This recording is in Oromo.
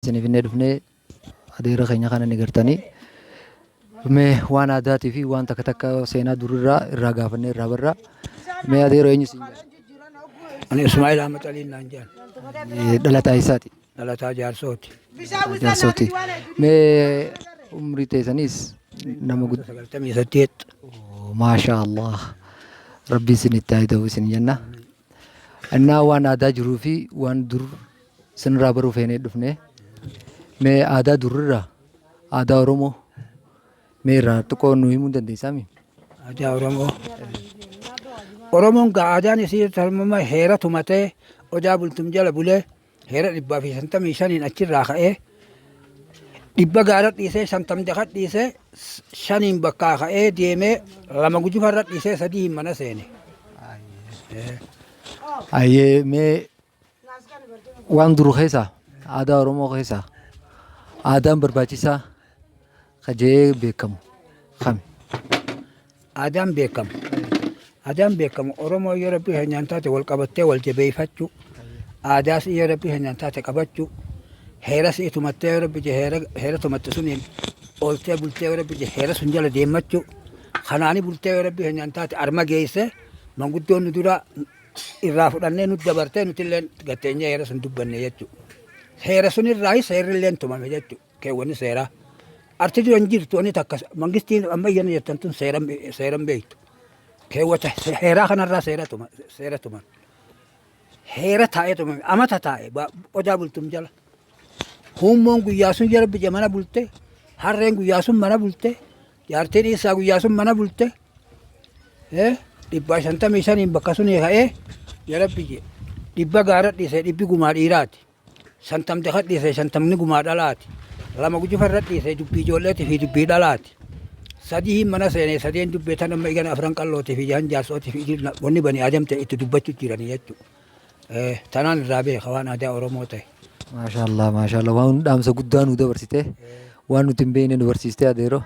Isin finnee dhufnee adeera keenya kana ni gartanii. Mee waan aadaatii fi waan takka takka seenaa durirraa irraa gaafannee irraa barraa. Mee adeero eenyu siin jedha? Ani Ismaa'il Ahmad Aliin naan jedhan. Dhalataa eessaati? Dhalataa Jaarsooti. Jaarsooti. Mee umrii teessanis nama guddaa. 98. Maashaa Allah. Rabbi isinitti haa ta'u isin jenna. Innaa waan aadaa jiruu fi waan dur isinirraa baruu feenee dhufne. Mee aadaa durirraa aadaa Oromoo mee irraa xiqqoo nu himuu dandeessaami? Aadaa Oromoo. Oromoon gaa aadaan isii tarmama heera tumatee odaa bultum jala bulee heera 155n achirraa ka'ee dhibba gaara dhiisee shantam daka dhiisee shaniin bakkaa ka'ee deemee lama gujufarra dhiisee sadiin mana seene. Ayyee, mee waan dur keessaa aadaa Oromoo keessaa aadaan barbaachisaa kajee beekamu kami? Aadaan beekamu. Aadaan beekamu Oromoo yoo rabbii keenyaan taate wal qabattee wal jabeeffachuu, aadaas yoo rabbii keenyaan taate qabachuu, heera si'i tumattee yoo rabbi jee heera heera tumatte suniin ooltee bultee yoo rabbi jee heera sun jala deemmachuu, kanaani bultee yoo rabbii keenyaan taate arma geesse manguddoon nu dura irraa fudhannee nu dabartee nutillee gatteenyee heera sun dubbanne jechuudha. Heera sunirraayis seerrilleen tumame jechuudha. Keewwanni seeraa. Arti dura hin jirtu wanni takka mangistiin ammayyana jettan tun seera seera hin beektu. Keewwata heeraa kanarraa seera tuma seera tuman. Heera taa'ee tumame amata taa'e odaa bultum jala. Huummoon guyyaa sun jala biyya mana bulte harreen guyyaa sun mana bulte jaartiin isaa guyyaa sun mana bulte. 155n bakka sunii ka'ee jala biyye dhibba gaara dhiisee dhibbi gumaa dhiiraati. Shantamti kan dhiise shantamni gumaa dhalaati. Lama gujufa irra dhiise dubbii ijoolleetii fi dubbii dhalaati. Sadii mana seenee sadeen dubbee tan amma igana afran qallootii fi jahan jaarsootii fi wanni bani aadam ta'e itti dubbachuu jiranii jechuudha. Tanaan irraa beeka waan aadaa Oromoo ta'e. Maashaallah maashaallah, waan dhaamsa guddaa nu dabarsite, waan nuti hin beekne nu barsiiste adeero.